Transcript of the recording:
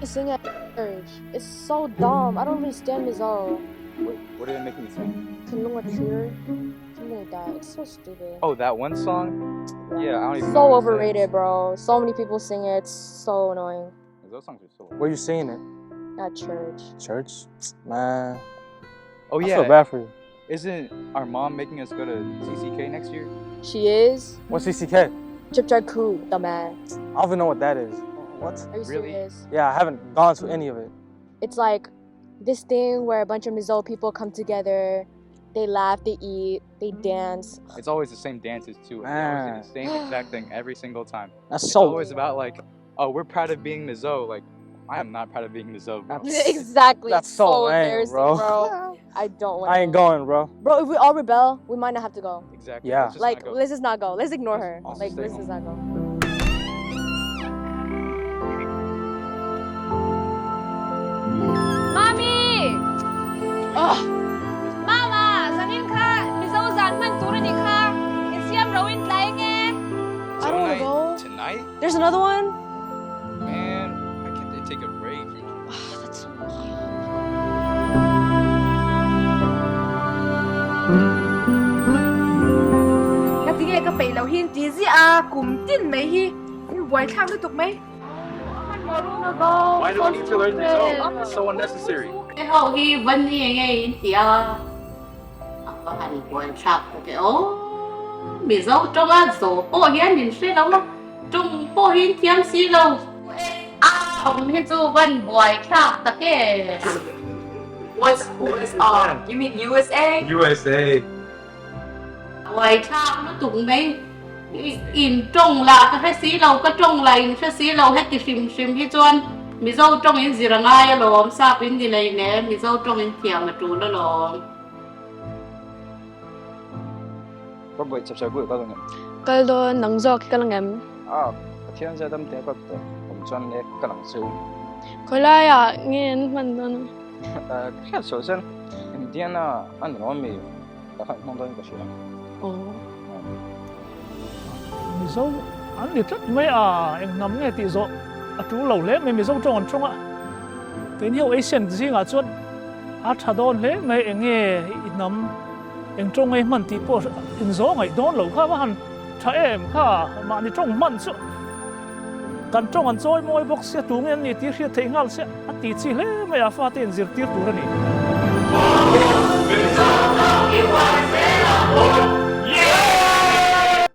sing at church. It's so dumb. I don't even stand Mizo. Wait, what are they making you sing? Thinlung a thlir. Something like that. It's so stupid. Oh, that one song? Yeah, I don't even So know what it says. overrated, bro. So many people sing it. It's so annoying. Those songs are so. Where you singing it? At church. Church? Man. Oh I yeah. feel bad for you. Isn't our mom making us go to CCK next year? She is. What's CCK? Chapchar Kut, dumbass. I don't even know what that is. What? Are you Really? serious? Yeah, I haven't gone to any of it. It's like this thing where a bunch of Mizo people come together. They laugh, they eat, they dance. It's always the same dances too. and They always do Man. the same exact thing every single time. That's It's so. always about like, oh, we're proud of being Mizo. Like, I am not proud of being Mizo, bro. That's- exactly. That's It's so lame, embarrassing, bro. bro. I don't want I ain't going, bro. Bro, if we all rebel, we might not have to go. Exactly. Yeah. Let's just Like, not go. let's just not go. Let's ignore her. Let's Like, stay let's home. just not go. Mami! Ugh. Mama, zanin kha Mizo zan hman tur a nih kha. Insiam ro in tlai nge. I don't wanna Tonight- go. Tonight? There's another one? Man, why can't they take a break? That's so Ka ti nge ka peih loh hi ti ziah a, kum tin mai hi in buaithlak lutuk mai. Why do we need to learn Mizo? It's so unnecessary. He ho hi van ni nge in ti a, a va han buaithlak tak e aw, Mizo tawnga zo pawh hian in hre lo la, tawng pawh hi in thiam si lo. USA awm hi chu van buaithlak tak e. What's USR? You mean USA? USA. Buaithlak lutuk mai. In tawng lah ka hre si lo, ka tawng lah in hre si lo heti hrim hrim hi chuan Mizo tawng in zir a ngai alawm, sap in ni lei nen Mizo tawng in thiam a tul alawm. Ka buai chap chap ka ngem. Kal dawn nang zawk hi ka la ngem. A, Pathian zia dam te ka awm chuan le ka lang chu. Khawi laiah nge an hman dawn a? Ka hriat sual chuan Indiana a ni lo ami ka han hmang dawn in ka hria. Aw. Mizo an ni tlat mai a, eng hnam nge tih zawh a tul lo hle mai Mizo tawng an tawng a. Keini ho Asian zingah chuan a tha dawn hle mai eng nge i hnam eng tawng nge hman tih pawh in zawh ngaih dawn lo kha va han tha em kha mahni tawng hman chu kan tawng an chawi mawi bawk sia tu nge an ni tih hriat theih nghal sia a ti chi hle mai a fate in zirtir tur a ni.